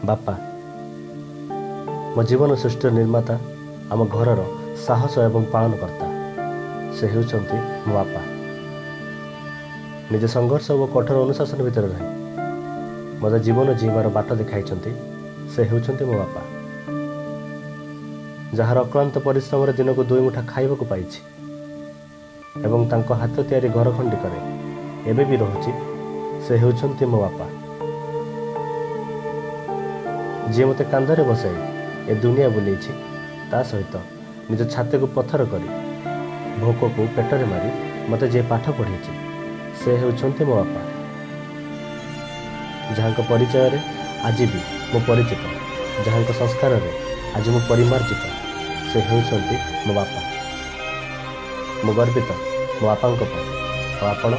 ବାପା, ମୋ ଜୀବନ ସୃଷ୍ଟିର ନିର୍ମାତା, ଆମ ଘରର ସାହସ ଏବଂ ପାଳନକର୍ତ୍ତା, ସେ ହେଉଛନ୍ତି ମୋ ବାପା। ନିଜ ସଂଘର୍ଷ ଓ କଠୋର ଅନୁଶାସନ ଭିତରେ ରହି ମୋତେ ଜୀବନ ଜୀଇଁବାର ବାଟ ଦେଖାଇଛନ୍ତି, ସେ ହେଉଛନ୍ତି ମୋ ବାପା। ଯାହାର ଅକ୍ଳାନ୍ତ ପରିଶ୍ରମରେ ଦିନକୁ ଦୁଇ ମୁଠା ଖାଇବାକୁ ପାଇଛି ଏବଂ ତାଙ୍କ ହାତ ତିଆରି ଘର ଖଣ୍ଡିକରେ ଏବେ ବି ରହୁଛି, ସେ ହେଉଛନ୍ତି ମୋ ବାପା। ଯିଏ ମୋତେ କାନ୍ଧରେ ବସାଇ ଏ ଦୁନିଆ ବୁଲେଇଛି, ତା ସହିତ ନିଜ ଛାତିକୁ ପଥର କରି ଭୋକକୁ ପେଟରେ ମାରି ମୋତେ ଯିଏ ପାଠ ପଢ଼େଇଛି, ସେ ହେଉଛନ୍ତି ମୋ ବାପା। ଯାହାଙ୍କ ପରିଚୟରେ ଆଜି ବି ମୁଁ ପରିଚିତ, ଯାହାଙ୍କ ସଂସ୍କାରରେ ଆଜି ମୁଁ ପରିମାର୍ଜିତ, ସେ ହେଉଛନ୍ତି ମୋ ବାପା। ମୁଁ ଗର୍ବିତ ମୋ ବାପାଙ୍କ ପାଇଁ। ଆଉ ଆପଣ?